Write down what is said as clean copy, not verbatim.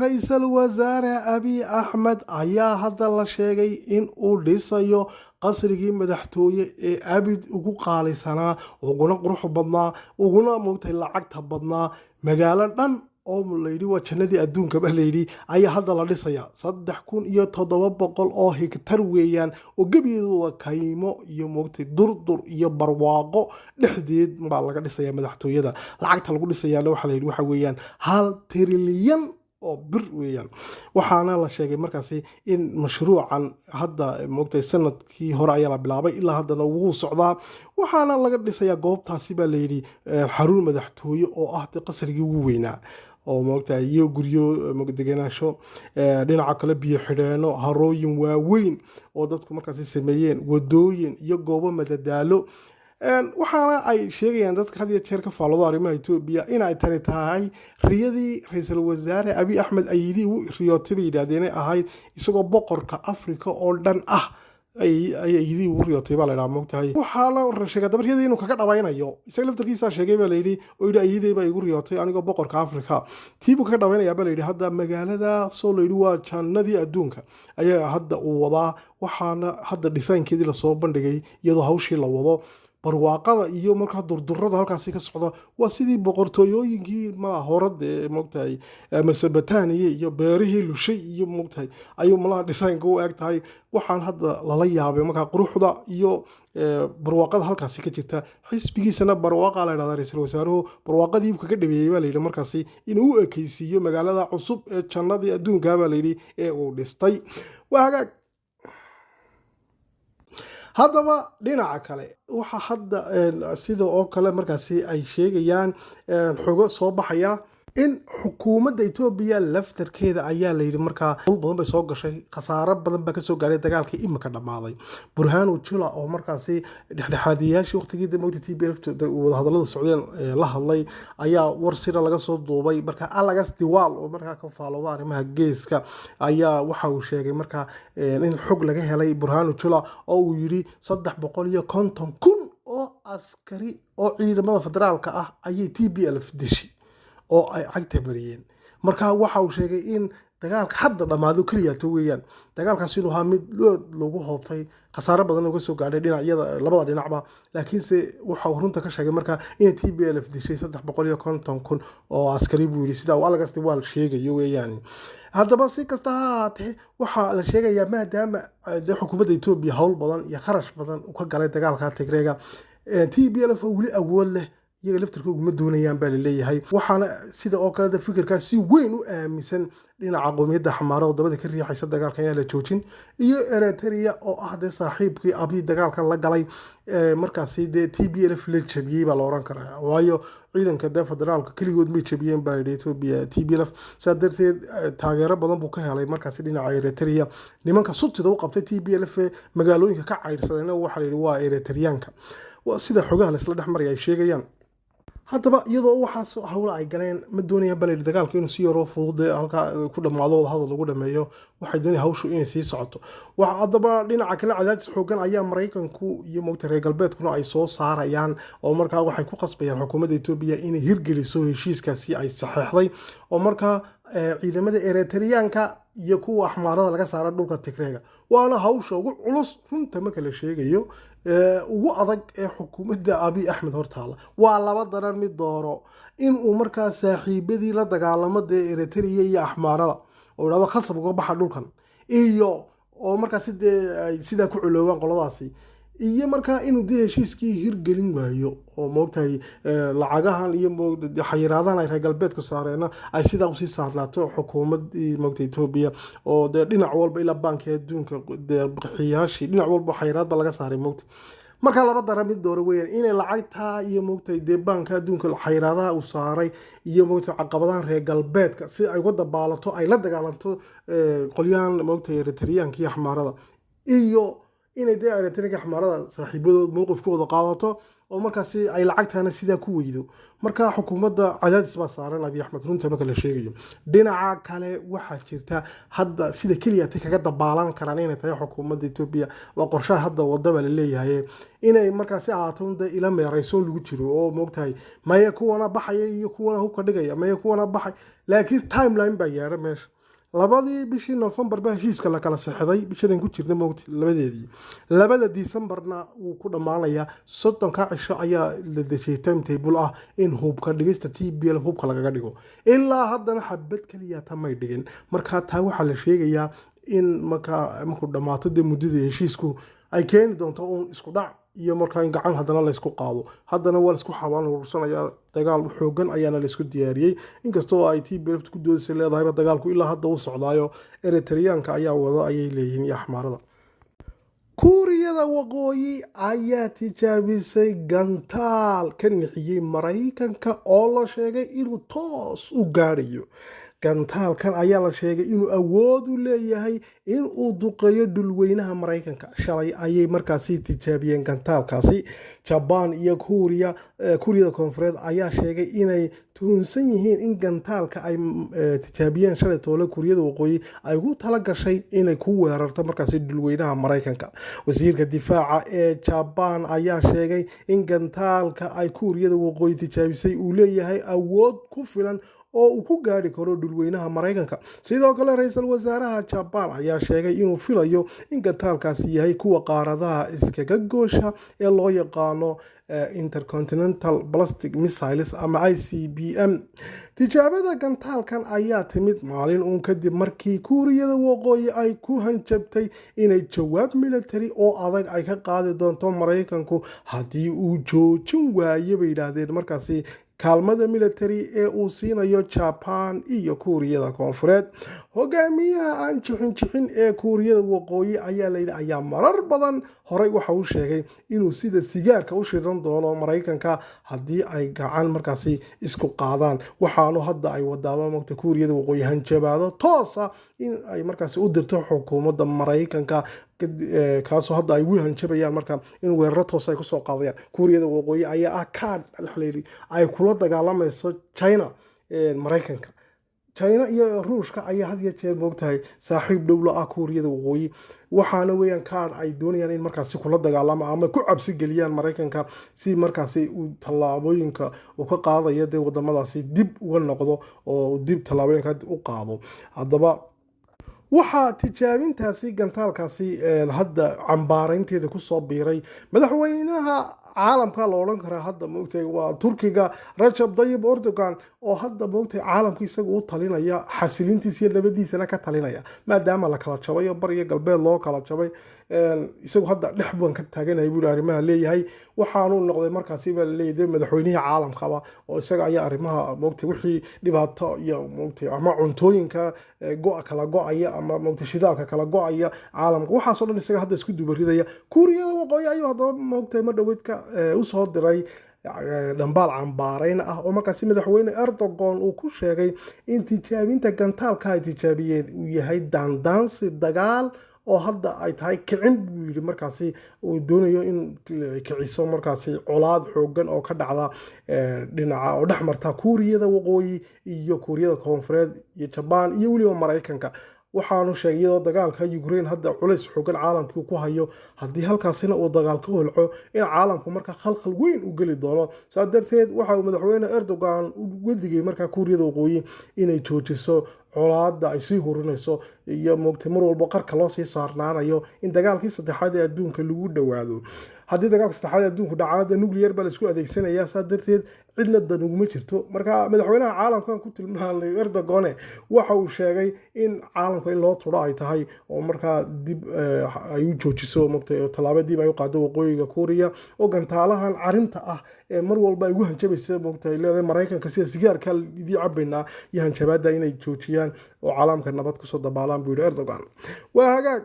Ra-iisul wasaare Abiy Axmed ayaa hadda la sheegay in uu dhisayo qasrigii madaxtooye ee abid ugu qaalisanaa, uguna qurux badnaa, uguna moogtay lacagta badnaa. Magaalo dhan oo layidhi waa jannadii adduunka ba layidhi ayaa hadda la dhisayaa. 3700 oo higtar weeyaan, oo gebigeedu kaymo iyo moogtay durdur iyo barwaaqo dhexdeed baa laga dhisayaa madaxtooyada. Lacagta lagu dhisayaana waxaa layidhi waxa weeyaan 1 trilyan oo bir weeyaan. Waxaana la sheegay markaasi in mashruucan hadda moogtay sanadkii hore ayaa la bilaabay, ilaa haddana wuu socdaa. Waxaana laga dhisayaa goobtaasi baa layidhi xarun madaxtooye oo ah qasrigii ugu weynaa oo moogtahay, iyo guryo degenaansho, dhinaca kale biyo xidheeno, harooyin waaweyn oo dadku markaasi sameeyeen, wadooyin iyo goobo madadaalo. Waxaana ay sheegayaan dadka had iyo jeer ka faalloodo arrimaha Etoobiya in ay tani tahay riyadii ra-iisul wasaare Abiy Axmed ayidii u riyootay bay yidhahdeen ahayd, isagoo boqorka Afrika oo dhan ah ayidii ugu riyootay baa la dhaha moogtahay. Waxaa la sheegay daba riyadii inuu kaga dhabaynayo. Isaga laftarkiisaa sheegay baa layidhi, oo yidhi: "Ayiday baa igu riyootay anigoo boqorka Afrika." Tiibuu kaga dhabaynayaa baa layidhi. Hadda magaalada soo layidhi waa jannadii adduunka ayaa hadda uu wadaa. Waxaana hadda dhisaynkeedii lasoo bandhigay iyadoo hawshii la wado. Barwaaqada iyo markaa durdurada halkaasi ka socda waa sidii boqortooyooyinkii malaha horade moogtahay Mesobotamia iyo beerihii lushay iyo moogtahay ayuu malaha dhisaynka u eg tahay. Waxaan hadda lala yaabay markaa quruxda iyo barwaaqada halkaasi ka jirta. Xisbigiisana barwaaqa la yidhahda. Ra-iisul wasaaruhu barwaaqadii kaga dhabeeyey baa layidhi markaasi inuu u ekeysiiyo magaalada cusub ee jannadii adduunka baa layidhi ee uu dhistay. Waa hagaag. Haddaba dhinaca kale, waxa hadda sida oo kale markaasi ay sheegayaan xogo soo baxaya in xukuumadda Etoobiya laftarkeeda ayaa layidhi markaa dhul badan bay soo gashay, khasaaro badan baa kasoo gaadhay dagaalkii imika dhammaaday. Burhanu Jula oo markaasi dhexdhexaadiyayaashii waqtigii mogta TPLF wadahadalladu socdeen la hadlay ayaa war sira laga soo duubay. Marka Alagas Diwaal oo markaa ka faalooda arrimaha geeska ayaa waxa uu sheegay markaa in xog laga helay Burhanu Jula oo uu yidhi 350,000 oo askari oo ciidamada federaalka ah ayay TPLF dishay oo ay cagta mariyeen. Marka waxa uu sheegay in dagaalka hadda dhammaado keliyato weeyaan dagaalkaas inuu ahaa mid lood lagu hoobtay, khasaaro badan uga soo gaadhay dhinacyada labada dhinacba. Laakiinse waxa uu runta ka sheegay marka inay TPLF dishay 350,000 oo askari buu yidhi, sida uu Alagas Diwaal sheegayo weeyaan. Haddaba si kasta ha ahaatee, waxaa la sheegayaa maadaama dee xukuumadda Etoobiya howl badan iyo kharash badan uu ka galay dagaalka Tigreega, TPLF oo weli awood leh iyaga laftarkoogu ma doonayaan baa laleeyahay. Waxaana sida oo kale fikirkaas si weyn u aaminsan dhinaca qowmiyadda Xamaarada dabada ka riixaysa dagaalka inaan la joojin, iyo Eritrea oo ah dee saaxiibkii Abiy dagaalka la galay. Markaasi dee TPLF la jabiyey baa la oran karaa, waayo ciidanka dee federaalka keligood may jabiyeen baa yidhi Ethiopia TPLF. Saa darteed taageero badan buu ka helay markaasi dhinaca Eritrea. Nimanka sutida u qabtay TPLF magaalooyinka ka caydhsadayna waxaa la yidhi waa Eritreanka, sida xogaha laisla dhex maraya ay sheegayaan. Haddaba iyadoo waxaas hawla ay galeen, ma doonayaan baa layidhi dagaalku inuu si yaroo fudud halkaa ku dhammaado, wada hadal lagu dhameeyo. Waxay doonayaan hawshu inay sii socoto. Waxa haddaba dhinaca kale cadaadis xoogan ayaa Maraykanku iyo mogta reer galbeedkuna ay soo saarayaan, oo markaa waxay ku qasbayaan xukuumadda Etoobiya inay hirgeliso heshiiskaasi ay saxeexday, oo markaa ciidamada Eritreanka iyo kuwa Axmaarada laga saara dhulka Tigreega. Waana hawsha ugu culus runta marka la sheegayo ugu adag ee xukuumadda Abiy Axmed hortaala. Waa laba daran mid dooro: inuu markaa saaxiibadii la dagaalamo dee Eritrea iyo Axmaarada oo idhahdo khasab uga baxa dhulkan, iyo oo markaasi dee ay sidaa ku culoobaan qoladaasi, iyo markaa inuu dee heshiiskii hirgelin waayo oo moogtahay lacagahan iyo xayiraadahan ay reer galbeedka saareena ay sidaa usii saarnaato xukuumaddii moogta Etoobiya, oo dee dhinac walba ilaa baanka adduunka, dee bixiyaashii, dhinac walba xayiraad ba laga saaray moogta. Markaa laba dara mid dooro weeyaan: inay lacagtaa iyo moogtahay dee baanka adduunka xayiraadaha uu saaray iyo moogtahay caqabadahan reer galbeedka si ay uga dabaalato, ay la dagaalanto qolyahan moogtahay Eritreanka iyo Axmaarada, iyo inay dee Eritreanka Axmaarada saaxiibadood mowqifkooda qaadato. Oo markaasi ay lacagtaana sidaa ku weydo. Marka xukuumadda cadaadis baa saaran Abiy Axmed, runta marka la sheegayo. Dhinaca kale, waxaa jirta hadda sida keliya tay kaga dabaalan karaan inay tahay xukuumadda Etoobiya waa qorshaha hadda wadaba la leeyahay inay markaasi ahaato un dee ila meerayso lagu jiro oo moogtahay maya kuwana baxaya iyo kuwana hubka dhigaya, maya kuwana baxay, laakiin timeline baa yeedha meesha. 2dii bishii November baa heshiiska la kala sixday, bishadan ku jirna moogta labadeedii, 2da Decemberna wuu ku dhammaanayaa. 30ka cisho ayaa la dejiyay timetable ah in hubka dhigista TPLF hubka lagaga dhigo. Ilaa haddana xabad keliya tamay dhigin. Marka taa waxaa la sheegayaa in markaa markuu dhammaato dee muddadii heshiisku ay keeni doonto uun isku dhac iyo markaa in gacan haddana laysku qaado. Haddana waa laisku xabaan urursanayaa, dagaal xoogan ayaana laysku diyaariyey, inkastoo ay TPLF ku doodaysa leedahayba dagaalku ilaa hadda uu socdaayo, Eritreyaanka ayaa wado ayay leeyihiin iyo Axmaarada. Kuuriyada Waqooyi ayaa tijaabisay gantaal ka nixiyey Maraykanka oo la sheegay inuu toos u gaadhayo. Gantaalkan ayaa la sheegay inuu awood u leeyahay in uu duqeeyo dhulweynaha Maraykanka. Shalay ayay markaasi tijaabiyeen gantaalkaasi. Jabaan iyo Kuuriyada Koonfureed ayaa sheegay inay tuhunsan yihiin in gantaalka ay tijaabiyeen shalay toole Kuuriyada Waqooyi ay ugu tala gashay inay ku weerarto markaasi dhulweynaha Maraykanka. Wasiirka difaaca ee Jabaan ayaa sheegay in gantaalka ay Kuuriyada Waqooyi tijaabisay uu leeyahay awood ku filan oo uu ku gaadhi karo dhulweynaha Maraykanka. Sidoo kale, ra-iisul wasaaraha Jabaan ayaa sheegay inuu filayo in gantaalkaasi yahay kuwa qaaradaha iskaga goosha ee loo yaqaano intercontinental ballistic missiles ama ICBM. Tijaabada gantaalkan ayaa timid maalin uun kadib markii Kuuriyada Waqooyi ay ku hanjabtay inay jawaab military oo adag ay ka qaadi doonto Maraykanku haddii uu joojin waayo, bay yidhaahdeen, markaasi kaalmada military ee uu siinayo Jaban iyo Kuuriyada Koonfureed. Hogaamiyaha aan jixin jixin ee Kuuriyada Waqooyi ayaa layidhi ayaa marar badan horey waxa uu sheegay inuu sida sigaarka u shidan doono Maraykanka haddii ay gacan markaasi isku qaadaan. Waxaanu hadda ay wadaaba mogta Kuuriyada Waqooyi hanjabaado toosa in ay markaasi u dirto xukuumadda Maraykanka, kaasoo hadda ay ugu hanjabayaan marka in weeraro toos ay kusoo qaadayaan. Kuuriyada Waqooyi ayaa ah kaadh layidhi ay kula dagaalamayso China. Maraykanka, China iyo Ruushka ayaa had iyo jeer moogtahay saaxiib dhow la ah Kuuriyada Waqooyi. Waxaana weeyaan kaadh ay doonayaan in markaasi kula dagaalamo ama ku cabsi geliyaan Maraykanka, si markaasi uu tallaabooyinka uu ka qaadayo dee wadamadaasi dib uga noqdo oo dib tallaabooyinka u qaado. Haddaba waxaa tijaabintaasi gantaalkaasi hadda cambaaraynteeda kusoo biiray madaxweynaha caalamka la odhan karaa hadda moogtahay waa Turkiga, Rajab Dayib Erdogan, oo hadda moogtahay caalamku isaga u talinaya, xasilintiisa iyo nabadiisana ka talinaya, maadaama la kala jabay oo bariyo galbeed loo kala jabay. Isagu hadda dhex baan ka taaganahay buu arrimaha leeyahay. Waxaanuu noqday markaasi baa laleeyahay dee madaxweynihii caalamkaba, oo isaga ayaa arrimaha moogtay wixii dhibaato iyo moogtay ama cuntooyinka go- kala go-aya ama moogtay shidaalka kala go-aya caalamka, waxaasoo dhan isaga hadda isku dubaridaya. Kuuriyada Waqooyi ayuu haddaba moogtay mar dhoweydka usoo diray dhambaal cambaarayn ah, oo markaasi madaxweyne Erdogan uu ku sheegay in tijaabinta gantaalka ay tijaabiyeen uu yahay daandaansi dagaal oo hadda ay tahay kicin, buu yidhi, markaasi uu doonayo in kiciso markaasi colaad xoogan oo ka dhacda dhinaca oo dhex marta Kuuriyada Waqooyi iyo Kuuriyada Koonfureed iyo Jabaan iyo weliba Maraykanka. Waxaanu sheegay iyadoo dagaalka Ukraine hadda culays xoogan caalamkii ku hayo, haddii halkaasina uu dagaal ka holco, in caalamku markaa khalkhal weyn u geli doono. Saa darteed waxa uu madaxweyne Erdogan uga digay markaa Kuuriyada Waqooyi inay joojiso colaadda ay sii hurinayso iyo moogtay mar walba qarka loo sii saarnaanayo in dagaalkii saddexaad ee adduunka lagu dhowaado. Haddii dagaalka saddexaad ee adduunku dhacana, dee nuclear baa laisku adeegsanayaa. Saa darteed cidna dan uguma jirto. Marka madaxweynaha caalamkan ku tilmaamay Erdogane waxa uu sheegay in caalamka in loo turo ay tahay, oo markaa dib ay u joojiso moogtay oo tallaabo dib ay u qaado Waqooyiga Kuuriya, oo gantaalahan carinta ah ee mar walba ay ugu hanjabaysa moogtay leedahay Maraykanka sida sigaarka idii cabaynaa iyo hanjabaadda inay joojiyaan oo caalamka nabad kusoo dabaalaan, buu yidhi Erdogan. Waa hagaag.